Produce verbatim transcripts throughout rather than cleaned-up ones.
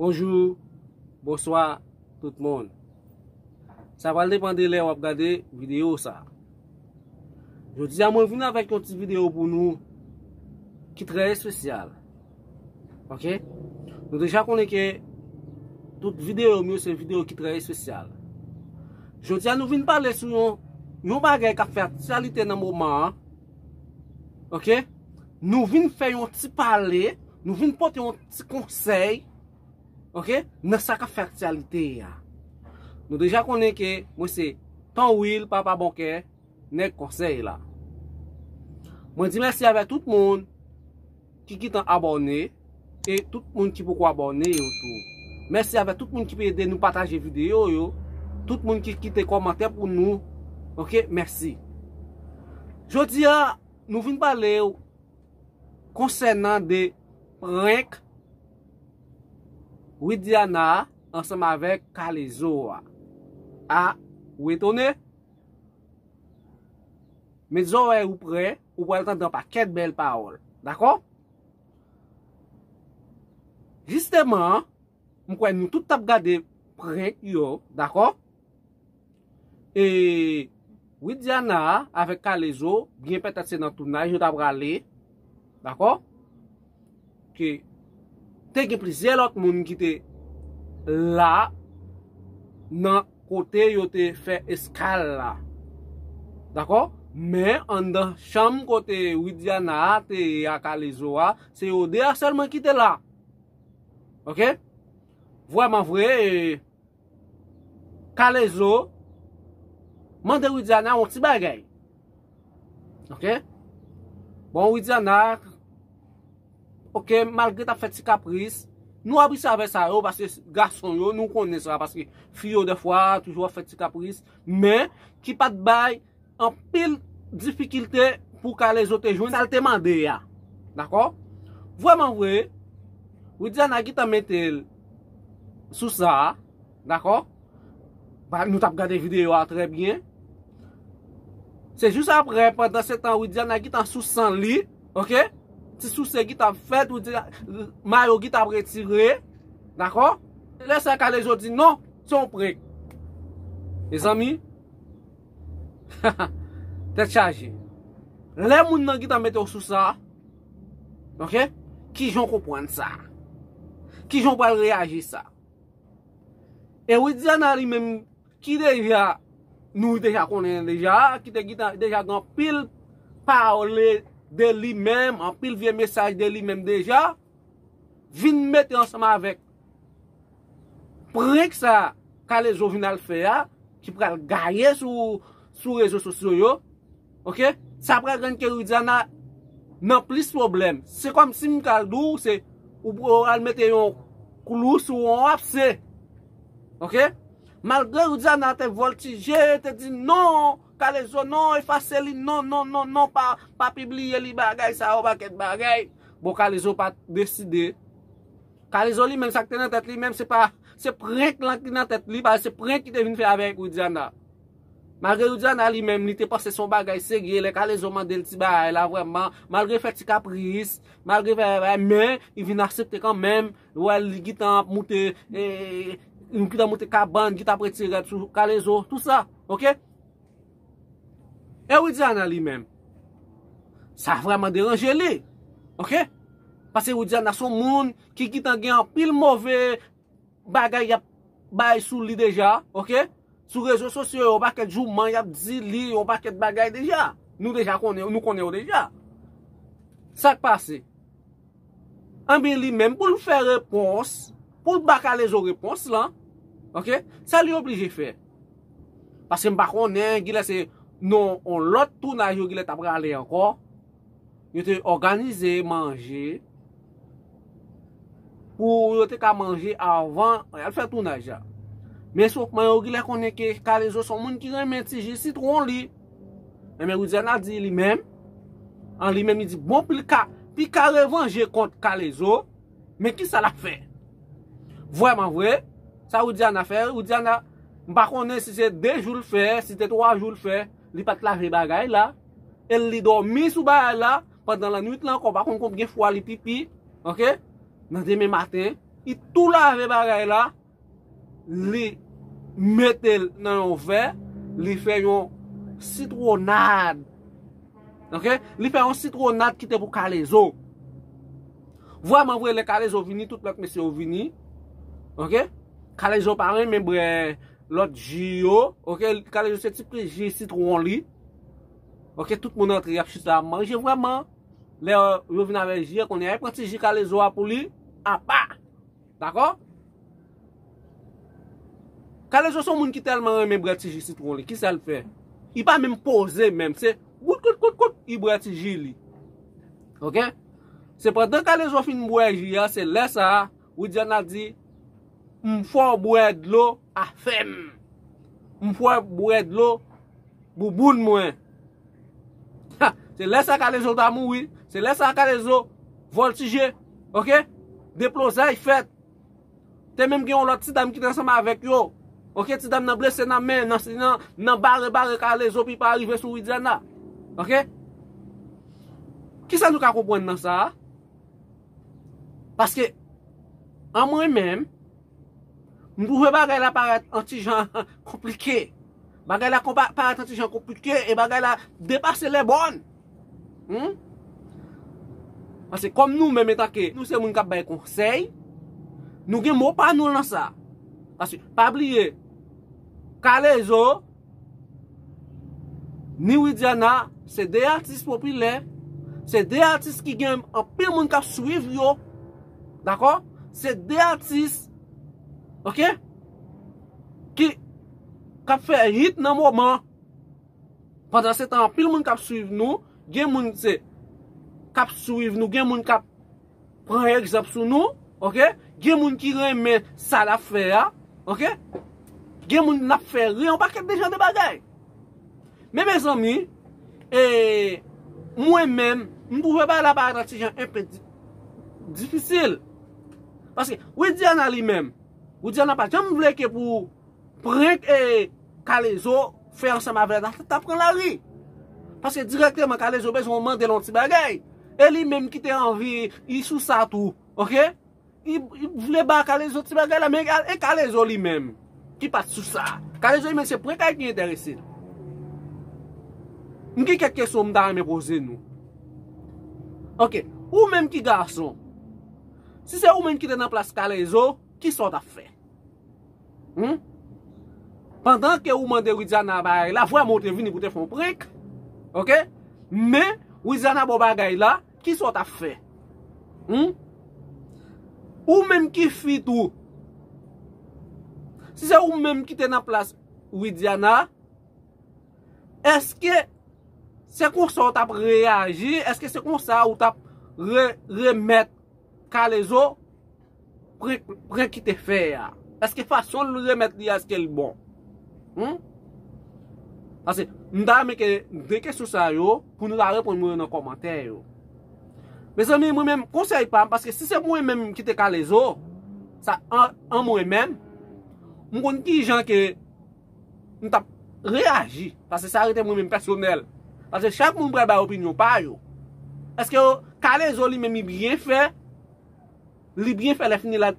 Bonjou, bonswa tout moun. Sa pral depann de lè w ap gade videyo sa. Jodi a mwen vin avèk yon ti videyo pou nou ki trè espesyal. Ok? Nou deja konnen ke tout videyo m yo se videyo ki trè espesyal. Jodi a nou vin pale sou yon, yon bagay k ap fè aktyalite nan moman an. Ok? Nou vin fè yon ti pale, nou vin pote yon ti konsèy, ok, nan sa k ap fè aktyalite a. Nou deja konnen ke mwen se Ton Will, Papa Bonkè, nèg konsèy la. Mwen di mèsi avè tout moun ki gentan abòne e tout moun ki poko abòne yo tou. Mèsi avè tout moun ki ede nou pataje videyo yo, tout moun ki kite kòmantè pou nou. Ok, mèsi. Jodi a, nou vin pale w konsènan de prank Widiana ansanm avèk K-Lezo a. A, ou etone? Met zòrèy ou prè, ou pral tande yon pakèt bèl pawòl. Dakò? Jisteman, m kwè nou tout t ap gade prank yo, dakò? E Widiana avèk K-Lezo, byen petèt se nan tounaj yo ta prale, dakò? Ke te gen plizyè lòt moun ki te la nan kote yo te fè eskal la. Dakò? Men anndan chanm kote Widiana te ye a K-Lezo a, se yo de a sèlman ki te la. Ok? Vrèman vre, e, K-Lezo mande Widiana yon ti bagay. Ok? Bon, Widiana, ok, malgre t ap fè ti kapris, nou abitye avè sa yo, paske gason yo, nou konnen sa, paske fi yo, dèfwa, toujou ap fè ti kapris, men ki pa t bay anpil difikilte pou K-Lezo te jwenn sa l te mande a. Dakò? Vrèman vre, Widiana gentan mete l sou sa, dakò? Ba, nou t ap gade videyo a trè byen. Se jis aprè, pandan se tan, Widiana gentan sou san li, ok? Ti souse gentan fèt, Widiana, mayo gentan retire, dakò? Lè sa, K-Lezo di non, se yon prank. Mezanmi, tèt chaje. Lè moun nan gentan mete w sou sa, ok? Kijan w konprann sa? Kijan w pral reyaji sa? E Widiana li menm, ki deja, nou deja konnen deja, ki te gentan deja gen anpil pale de li menm, anpil vye mesaj de li menm deja, vin mete ansanm avèk prank sa K-Lezo vin al fè a, ki pral gaye sou, sou rezo sosyo yo, ok? Sa pral rann ke Widiana nan plis pwoblèm. Se kòmsi m ka di w, se ou pral mete yon klou sou yon abse. Ok? Malgre Widiana te vòltije, te di non, K-Lezo non, efase li, non, non, non, non, pa, pa pibliye li bagay sa yo, pakèt bagay. Bon, K-Lezo pa t deside. K-Lezo li menm sa k te nan tèt li menm, se pa, se prank lan ki nan tèt li, paske se prank ki te vin fè avèk Widiana. Malgre Widiana li menm, li te panse se yon bagay serye, lè K-Lezo mande l ti bagay la vrèman, malgre fè ti kapris, malgre fè, fè, men, li vin aksepte kanmenm, wè li gentan ap moute, e, li gentan moute kabann, gentan ap retire rad sou K-Lezo, tou sa, ok? E Widiana li menm, sa vrèman deranje li, ok? Paske Widiana se yon moun ki gentan gen anpil move bagay y ap bay sou li deja, ok? Sou rezo sosyo yo, yon pakèt jouman y ap di li, yon pakèt bagay deja. Nou deja konnen, nou konnen yo deja. Sa k pase? Anben, li menm pou l fè repons, pou l ba K-Lezo repons lan, ok? Sa li oblije fè. Paske m pa konnen, gilè se nan yon lòt tounaj yo gilè t ap prale ankò. Yo te òganize manje pou yo te ka manje avan y al fè tounaj la. Men sòlman yo gilè konnen ke K-Lezo se yon moun ki renmen ti ji sitwon li. Enben, Widiana di li menm, an li menm, li di, bon, pou l ka, pou l ka revanje kont K-Lezo, men kisa l ap fè? Vrèman vre, sa Widiana fè, Widiana, m pa konnen si se de jou l fè, si se twa jou l fè, li pa t lave bagay la, e li dòmi sou bagay la, pandan lannwit la ankò, pa konn konbyen fwa li pipi, ok? Nan demen maten, Li tou lave bagay la, li mete l nan yon vè, li fè yon sitwonad. Ok? Li fè yon sitwonad ki te pou Kalezo. Vrèman vre, lè Kalezo vini, tout lòt mesye yo vini. Ok? Kalezo pa renmen bwè lòt ji yo. Ok? Kalezo se ti plis ji sitwon li. Ok? Tout moun antre, y ap chita, ap manje vrèman. Lè yo vin avèk ji a, kounye a, y pran ti ji Kalezo a pou li, apa. Dakò? Kalezo se yon moun ki tèlman renmen bwè ti ji sitwon li. Kisa l fè? Li pa menm poze menm. Se kout, kout, kout, kout, li bwè ti ji li. Ok? Se pandan Kalezo fin bwè ji a, se lè sa a, Widiana di, "M fè w bwè dlo afè m. M fè w bwè dlo bouboun mwen." Ha, se lè sa Kalezo ta mouri. Se lè sa Kalezo vòltije. Ok? Deplozay fèt. Te menm gen yon lòt ti dam ki te ansanm avèk yo. Ok, ti dam nan blese nan men, nan, nan, nan bare, bare Kalezo pou li pa rive sou Widiana. Ok? Kisa nou ka konprann nan sa a? Paske, an mwen menm, m twouve bagay la parèt yon ti jan konplike. Bagay la konpa-, parèt yon ti jan konplike e bagay la depase lè bòn. Hmm? Paske kòm nou menm etanke nou se moun k ap bay konsèy, nou gen mo pa nou nan sa. Paske pa bliye, Kalezo, ni Widiana, se de atis popilè, se de atis ki gen anpil moun k ap swiv yo. Dakò? Se de atis, ok? Ki, k ap fè hit nan moman. Pandan se tan, anpil moun k ap swiv nou, gen moun se k ap swiv nou, gen moun k ap pran egzanp sou nou, ok? Gen moun ki renmen sa n ap fè a, ok? Gen moun n ap fè ri, yon pakèt de jan de bagay. Men mezanmi, e, mwen menm, m twouve bagay la parèt yon ti jan enpe di-, difisil. Paske Widiana li menm, Widiana pa janm vle ke pou prank e Kalezo fè ansanm avè l ta, ta pran lari. Paske dirèkteman Kalezo bezwen mande l yon ti bagay. E li menm ki te anvi, li sou sa tou, ok? Li, li vle ba Kalezo ti bagay la, men e Kalezo li menm ki pa t sou sa. Kalezo li menm se prank la ki enterese l. M gen kèk kesyon m ta renmen poze nou. Ok, ou menm ki gason, si se ou menm ki te nan plas Kalezo, kisa w t ap fè? Hmm? Pandan ke ou mande Widiana bagay la, vrèman ou te vini pou te fè yon prank. Ok? Men, Widiana ba w bagay la, kisa w t ap fè? Hmm? Ou menm ki fi tou. Si se ou menm ki te nan plas Widiana, èske se konsa w t ap reyaji? Èske se konsa ou t ap re-, remèt Kalezo prank, prank ki te fè a? Èske fason l remèt li a, èske l bon? Hmm? Paske m ta renmen ke de kesyon sa yo, pou nou ta reponn mwen yo nan kòmantè yo. Mezanmi, mwen menm, konsèy pa m, paske si se mwen menm ki te Kalezo, sa an, an mwen menm, m konn ki jan ke m t ap reyaji. Paske sa rete mwen menm pèsonèl. Paske chak moun pral bay opinyon pa yo. Èske yo, Kalezo li menm li byen fè? Li byen fè lè fini l ap,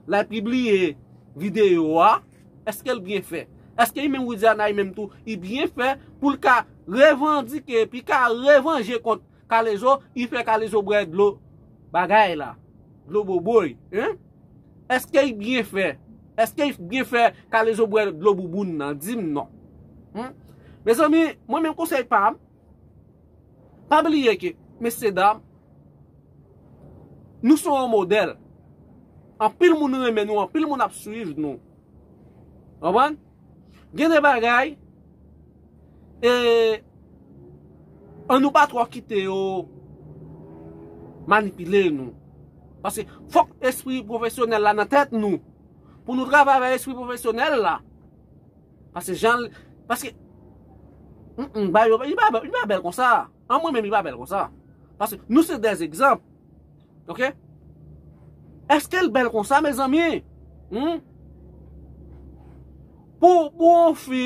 l ap pibliye videyo a? Èske l byen fè? Èske li menm Widiana li menm tou, li byen fè pou l ka revandike, epi ka revanje kont Kalezo, li fè Kalezo bwè dlo bagay la, dlo boboy, hein? Èske li byen fè? Èske li byen fè Kalezo bwè dlo bouboun nan? Di m non. Hmm? Mezanmi, mwen menm konsèy pa m, pa bliye ke, mesye dam, nou se yon modèl. Anpil moun renmen nou, anpil moun ap swiv nou. Konprann? Gen de bagay, e, an nou pa twò kite yo manipile nou. Paske fòk espri pwofesyonèl la nan tèt nou. Pou nou travay avèk espri pwofesyonèl la. Paske jan l, paske, mm, mm, ba yo, li pa, li pa bèl konsa. An mwen menm, li pa bèl konsa. Paske nou se dè egzanp. Ok? Èske l bèl konsa, mezanmi? Hmm? Pou, pou yon fi,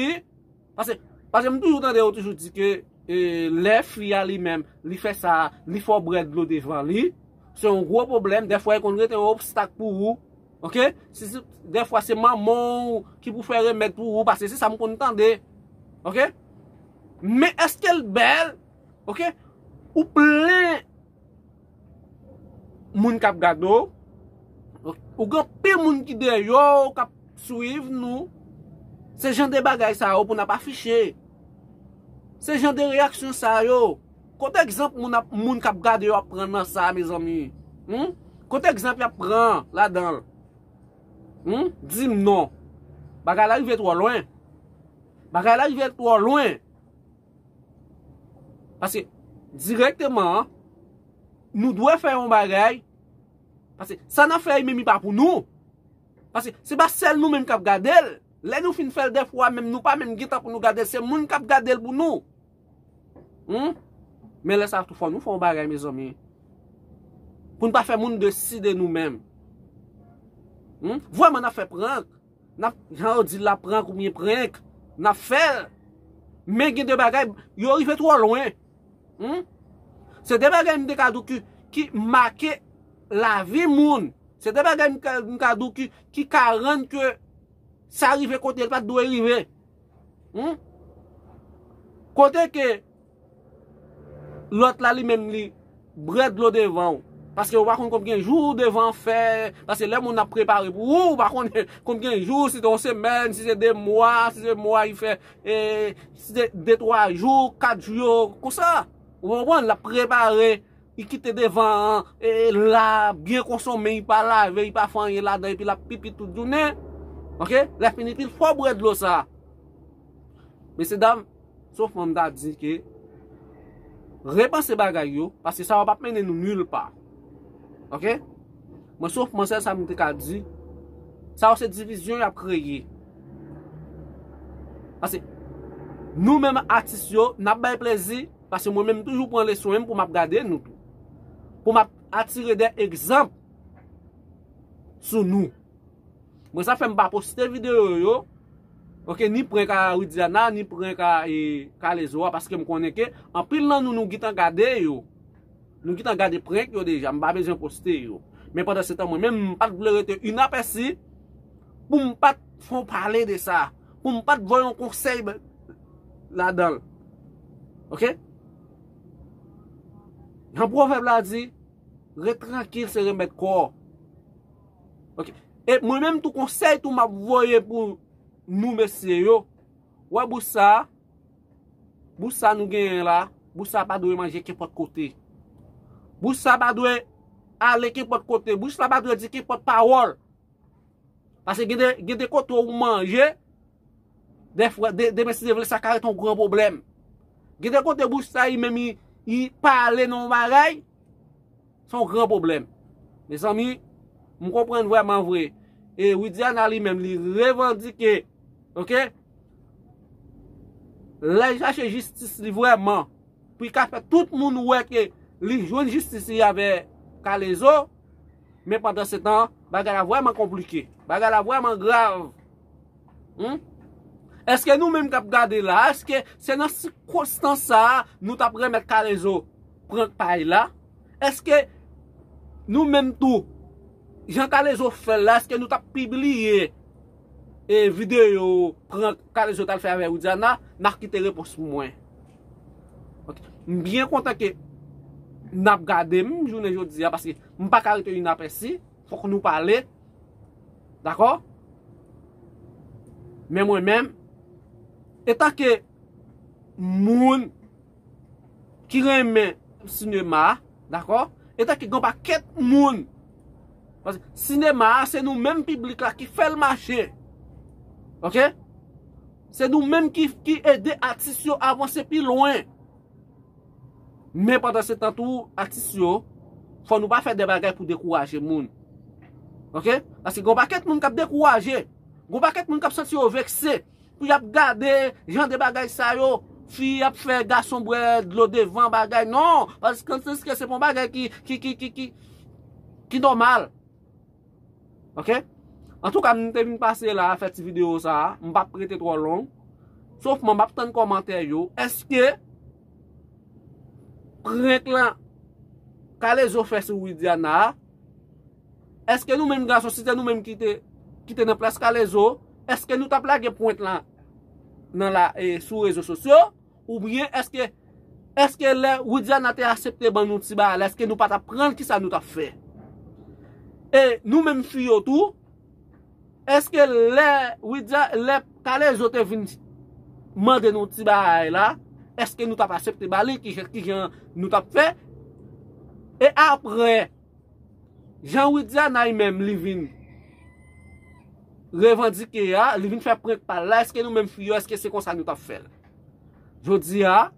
paske, paske m toujou tande yo toujou di ke, e, lè fi a li menm, li fè sa, li fè w bwè dlo devan li, Se yon gwo pwoblèm. Dèfwa, li konn rete yon obstak pou ou. Oke? Si, si, dèfwa, se manman w ki pou fè remèd pou ou, paske se sa m konn tande. Oke? Men èske l bèl? Oke? Ou plen moun k ap gade w. Ou gen anpil moun ki dèyè w, k ap swiv nou. Se jan de bagay sa yo pou n ap afiche. Se jan de reyaksyon sa yo. Kote egzanp moun ap, moun k ap gade yo ap pran nan sa, mezanmi? Hmm? Kote egzanp y ap pran ladan l? Hmm? Di m non. Bagay la rive twò lwen. Bagay la rive twò lwen. Paske, dirèkteman, nou dwe fè yon bagay. Paske, sa n ap fè a, menm li pa pou nou. Paske, se pa sèl nou menm k ap gade l. Lè nou fin fè l, dèfwa, menm nou pa menm gen tan pou nou gade l. Se moun k ap gade l pou nou. Hmm? Men lè sa a tou, fò nou fè yon bagay, mezanmi. Pou n pa fè moun deside nou menm. Hmm? Vrèman, n ap fè prank. N ap, jan yo di la, prank oubyen prank. N ap fè l. Men gen de bagay, yo rive twò lwen. Hmm? Se de bagay m te ka di w ki, ki make lavi moun. Se de bagay m ka, m ka di w ki, ki ka rann ke sa rive kote l pa t dwe rive. Hmm? Kote ke lòt la li menm li bwè dlo devan w. Paske ou pa konn konbyen jou devan fè. Paske lè moun ap prepare pou ou, ou pa konn konbyen jou, si se yon semèn, si se de mwa, si se mwa li fè, e, si se de, twa jou, kat jou, konsa. Ou konprann? L ap prepare, li kite devan an, e, la, byen konsonmen, li pa lave, li pa fè anyen ladan, epi l ap pipi tout jounen. Oke? Lè fini, epi l fò bwè dlo sa. Mesye dam, sofman m ta di ke repanse bagay yo, paske sa yo p ap mennen nou nil pa. Oke? Mwen sofman sèl sa m te ka di, sa yo se divizyon y ap kreye. Paske nou menm atis yo, n ap bay plezi, paske mwen menm toujou pran leson m pou m ap gade nou tou. Pou m ap atire de egzanp sou nou. Mwen sa fè m pa poste videyo yo. Oke, ni prank a Widiana, ni prank a, e, Kalezo a, paske m konnen ke anpil nan nou, nou gentan gade yo. Nou gentan gade prank yo deja, m pa bezwen poste yo. Men pandan se tan, mwen menm, m pa t vle rete inapèsi pou m pa t fè yon pale de sa, pou m pa t voye yon konsèy ba-, ladan l. Oke? Jan pwovèb la di, ret trankil se remèd kò. Oke. E mwen menm tou konsèy tou m ap voye pou nou mesye yo. Wè bous sa, bous sa nou genyen la, bous sa pa dwe manje kenpòt kote. Bous sa pa dwe ale kenpòt kote. Bous la pa dwe di kenpòt pawòl. Paske gen de, gen de kote ou manje, dèfwa, de, demen si Dye vle, sa ka ret yon gran pwoblèm. Gen de kote bous sa li menm li, li pale nan yon bagay, se yon gran pwoblèm. Mezanmi, m konprann vrèman vre. E Widiana li menm, li revandike, oke? Lè l chache jistis li vrèman, pou l ka fè tout moun wè ke li jwenn jistis li avè Kalezo, men pandan se tan, bagay la vrèman konplike. Bagay la vrèman grav. Hmm? Èske nou menm k ap gade la, èske se nan sikonstans sa a nou t ap remèt Kalezo prank pa l la? Èske nou menm tou, jan Kalezo fè l la, èske nou t ap pibliye, e, videyo prank Kalezo t al fè avè Widiana? N a kite repons pou mwen. Oke. M byen kontan ke n ap gade m jounen jodi a, paske m pa ka rete inapèsi. Fòk nou pale. Dakò? Men mwen menm, etanke moun ki renmen sinema, dakò? Etanke gen yon pakèt moun. Paske sinema a, se nou menm piblik la ki fè l mache. Oke? Se nou menm ki, ki ede atis yo avanse pi lwen. Men pandan se tan tou, atis yo, fò nou pa fè de bagay pou dekouraje moun. Oke? Paske gen yon pakèt moun k ap dekouraje. Gen yon pakèt moun k ap santi yo vekse. Pou y ap gade jan de bagay sa yo, fi ap fè gason bwè dlo devan bagay. Non, paske se pa yon bagay ki, ki, ki, ki, ki, ki nòmal. Oke? Antouka, m te vin pase la, fè ti videyo sa a. M p ap rete twò long. Sofman, m ap tann kòmantè yo. Èske prank lan Kalezo fè sou Widiana a, èske nou menm gason, si se nou menm ki te, ki te nan plas Kalezo, èske nou t ap lage pwent lan nan la, e, sou rezo sosyo? Oubyen èske, èske lè Widiana te aksepte ban nou ti bagay la, èske nou pa t ap pran l, kisa nou t ap fè? E nou menm fi yo tou, èske lè Widia, lè Kalezo te vin mande nou ti bagay la, èske nou t ap aksepte ba li, ki, ki jan nou t ap fè? E apre, jan Widiana li menm li vin revandike a, li vin fè prank pa l la, èske nou menm fi yo, èske se konsa nou t ap fè l? Jodi a,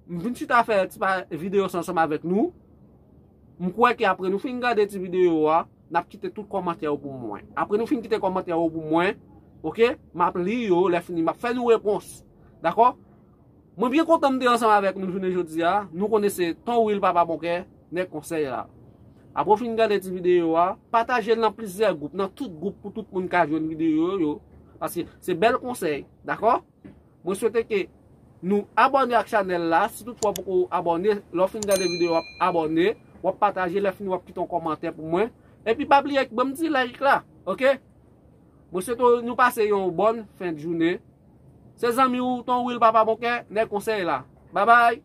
m vin chita fè ti pa videyo sa ansanm avèk nou. M kwè ke apre nou fin gade ti videyo a, n ap kite tout kòmantè yo pou mwen. Apre nou fin kite kòmantè yo pou mwen, oke? M ap li yo, lè fini, m ap fè nou repons. Dakò? Mwen byen kontan m te ansanm avèk nou jounen jodi a. Nou konnen se Ton Will Papa Bonkè, nèg konsèy la. Apre w fin gade ti videyo a, pataje l nan plizyè gwoup, nan tout gwoup pou tout moun ka jwenn videyo yo. Paske se bèl konsèy, dakò? Mwen swete ke nou abòne ak chanèl la. Si toutfwa w poko abòne, lè w fin gade videyo w ap abòne, w ap pataje, lè fini w ap kite yon kòmantè pou mwen. Epi pa bliye ban m ti like la, oke? Mwen swete nou pase yon bòn fen de jounen. Se zanmi w Ton Will Papa Bonkè, nèg konsèy la. Babay!